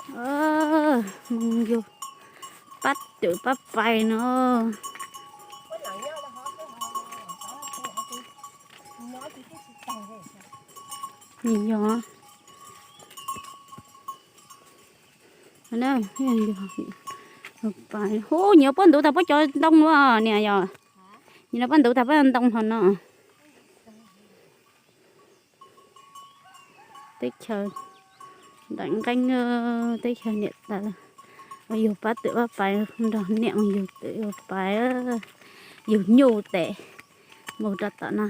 Mus yug pab twm pab pais no. Yog, hu, nyias puab ntuv tag puab cov ntoo no niam yog, nyias puab ntuv tag puab ntoo hov no. Teb chaws nram nqeeb, teb chaws niam tais, yug pab twm pab pais nrog niam mus yug twm yug pais, yug nyuj tes mus rau tom no.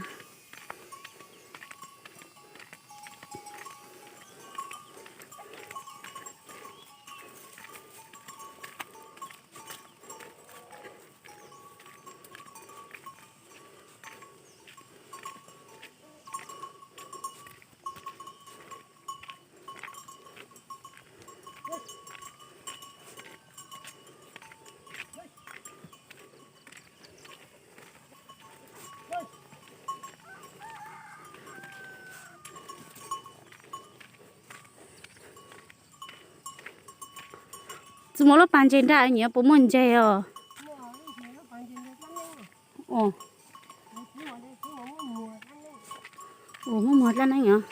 Tsis muaj lub pas ntses nrag nyias puas muaj ntses os? Ua, muaj muag dlab neeb os.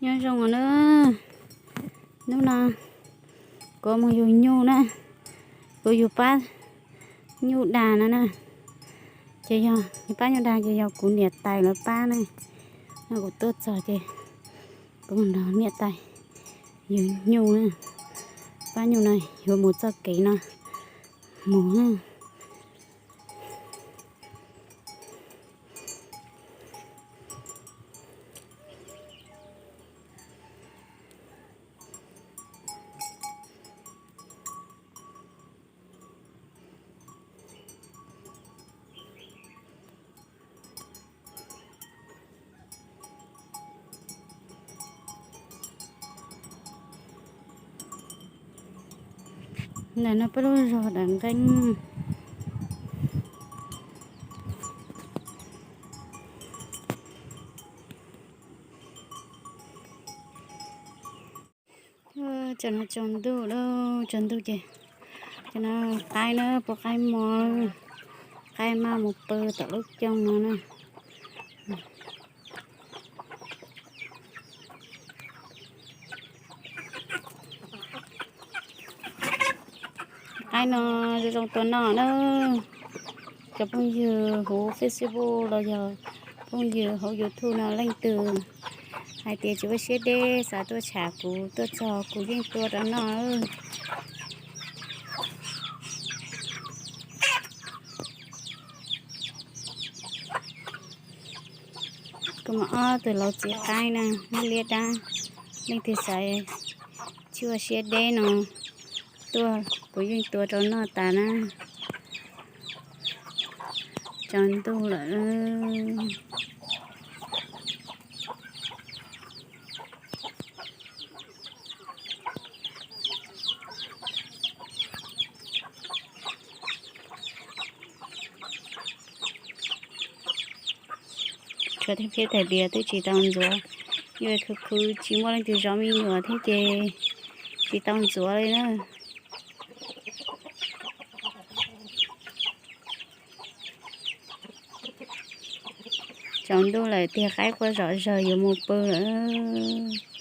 Nyob zoo os na, hnub no kuv mus yug nyuj na, kuv yug pab nyuj dag no na, ces yog yug pab nyuj dag ces yog kuv niam tais lawv pab na. No kuv tuaj txog ces kuv mus nrog niam tais yug nyuj na, pab nyuj no yuav mus txoj kev no mus na. Ntawm no peb lub zos dam nqeeb. Cov no tsaus ntuj lawm, tsaus ntuj ces cov no qaib na, pua qaib mos, qaib maj mus pw tom lub cooj no na. Qaib no zoo zoo tua noj na. Cov phooj ywg hauv Facebook los yog phooj ywg hauv YouTube no leej twg hais tias tsis muaj siab deb xav tuaj tsham kuv tuaj txog kuv yeej tua rau noj. Kuv muaj ob tug laus txiv qaib na, liab liab dab, leej twg xav tsis muaj siab deb no tuaj kuv yeej tua rau noj tas na. Tsaus ntuj lawm. Tshuav tej phiab tais diav twb tsis tau ntxuav, yuav khwv khwv tsis muaj leej twg zov me nyuam thiab ces tsis tau ntxuav li na. Tsaus ntuj lawm tiag, qaib quaj zom zaws yuav mus pw lawm.